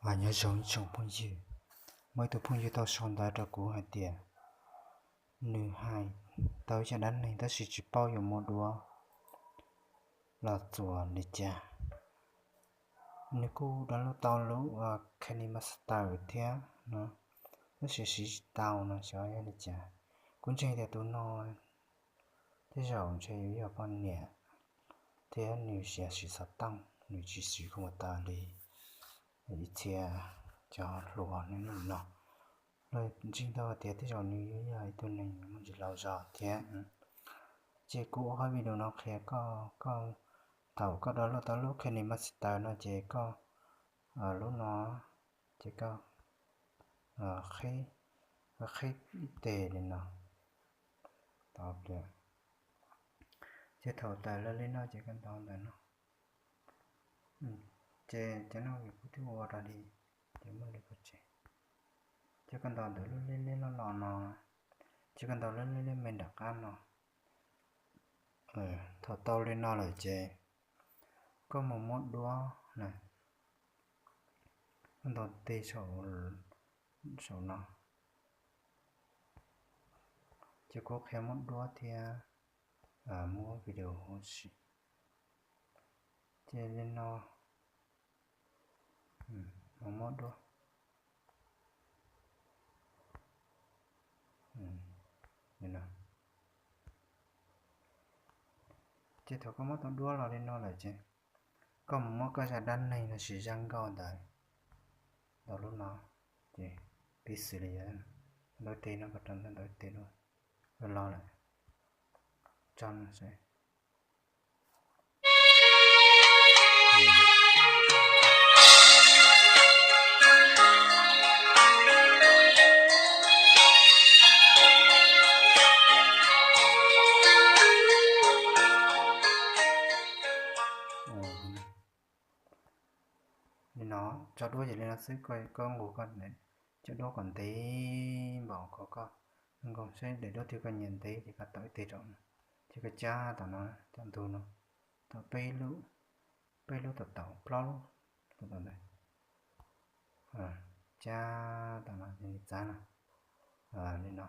Nyob zoo ib tsoom phooj ywg, muaj ib tug phooj ywg tau sau ntawv rau kuv hais tias nws hais tau ib zaj dab neeg tab sis tsis paub yuav muab duab los txuas li cas. Nws kuj download tau lub KineMaster thiab no, tab sis siv tsis tau no xyov yog li cas. Kuv ntseeg tias tus no tej zaum ntshe yuav yog poj niam thiab nws siv xov tooj, nws tsis siv computer li ib txhia cov hluas no. Luag ntseeg tau tias tej zaum nws yuav yog ib tug neeg muaj ntsis laus zog thiab. Ces kuv ua qhov video no qhia koj, koj thaum koj download tau lub KineMaster no ces koj lub no ces koj qhib ib teg li no. Ces thaum tawm los li no ces koj ntaus ntawm no. Ces cov no kuv twb ua rau li, ces muaj li pov tseg. Ces koj ntaus ntawm lub leb leb loj los no, ces koj ntaus lub leb leb me nram qab no. Thaum tau li no lawm ces koj mus muab duab na, koj ntaus tig saum no. Ces kuv qhia muab duab thiab muab video huv si. Ces li no, mus muab duab. Ces thaum koj muab tau duab los li no lawm ces koj mus muab koj zaj dab neeg los sis zaj nkauj ntawd, ntawm lub no, ces piv xws li yog ntawd tes no, koj rau ntawm ntawd tes no, los lawm, tso no seb. Li no, tso duab ces li no xwb, koj nqus koj cov duab kom ntev npaum ko, koj nkaus seb daim duab twg koj nyiam ntev ces koj tau ib teg rau no, ces koj cab tom no, tom ntug no, tau peb lub, peb lub tom tau plaub lub tom ntawd, cab tom no ces li txav no, li no.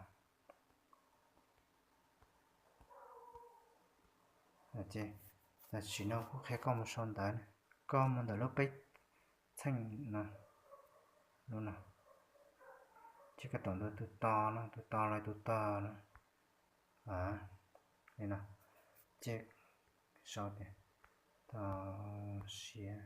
Ces tam sim no kuv qhia koj mus sau ntawv, koj mus ntawm lub peb txheej no, lub no, ces koj tau ntawv tus to no, tus to los tus tog no, li no, ces sau tias tog siav.